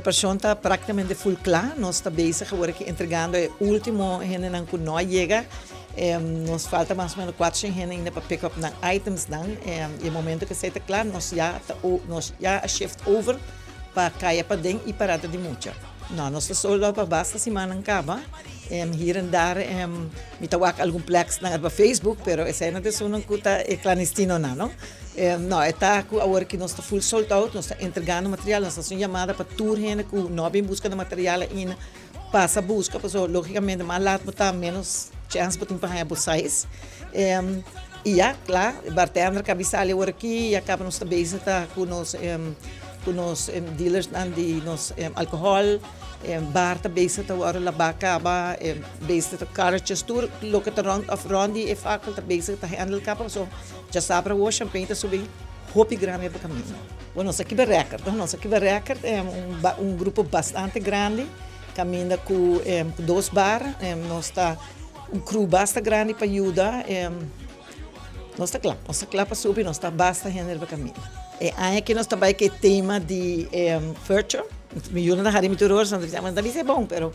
Preparashon ta práktikamente full kla. Nos ta bezig awor aki entregando e último hendenan ku no a yega. Nos falta mas o menos kuatroshen hende ainda pa pick up nan itemsnan. I e momento ku esei ta kla nos ya ta nos ya a shift over pa kaya paden i parada di mucha. No, nos ta sold out pa basta simannan kaba. Hier en daar mi ta wak algun pleksnan riba Facebook, pero esei no ta esunnan ku ta e klandestinonan, no. No, e ta ku awor ki nos ta full sold out, nos ta entregando material, nos ta hasi un yamada pa tur hende ku no a bin buska nan material ainda, pasa buska, pasobra logikamente mas lat bo ta, menos chèns bo tin pa haña bo size. I ya, kla, e bartender ka bisa ali awor aki, ya kaba nos ta bezig ta ku nos ku nos dealersnan di nos alkohòl, bar ta bezig ta wòrdu labá kaba, bezig ta karretjes, tur loke ta rònt òf rònt di e fakkel ta bezig ta handle kaba, pasobra Djasabra awor champagne ta subi hopi grandi riba kaminda. Bueno, nos a kibra record, no? Nos a kibra record, un grupo bastante grandi, kaminda ku dos bar, nos ta un crew basta grandi pa yuda, nos ta kla, nos ta kla pa subi, nos ta basta hende riba kaminda. E aña aki nos ta bai ku e tema di furture, mi yunan ta hari mi tur ora, nan ta bisa, nan ta bisa e bon, pero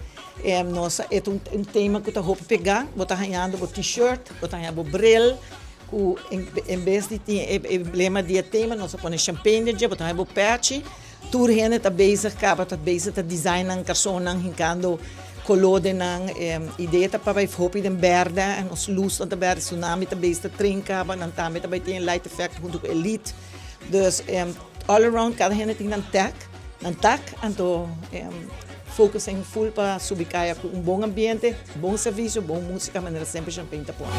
nos e ta un tema ku ta hopi pegá, bo ta hañando bo t-shirt, bo ta haña bo bril, Ku en bes di tin e emblema di e tema nos a pone champagne den dje, bo ta haña bo pechi. Tur hende ta bezig kaba ta bezig ta design nan karsonnan hinkando koló den nan. Idea ta pa bai hopi den bèrdè en nos lusnan ta bèrdè. Tsunami ta bezig ta train kaba, nan tambe ta bai tin e light effect huntu ku Elite. Dus all around kada hende tin nan tag. Nan tak anto focusing full pa subi kaya ku un bon ambiente, bon servisio, bon musika manera semper Champagne ta pone.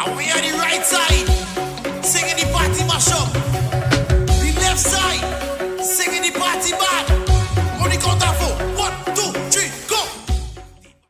And we are the right side.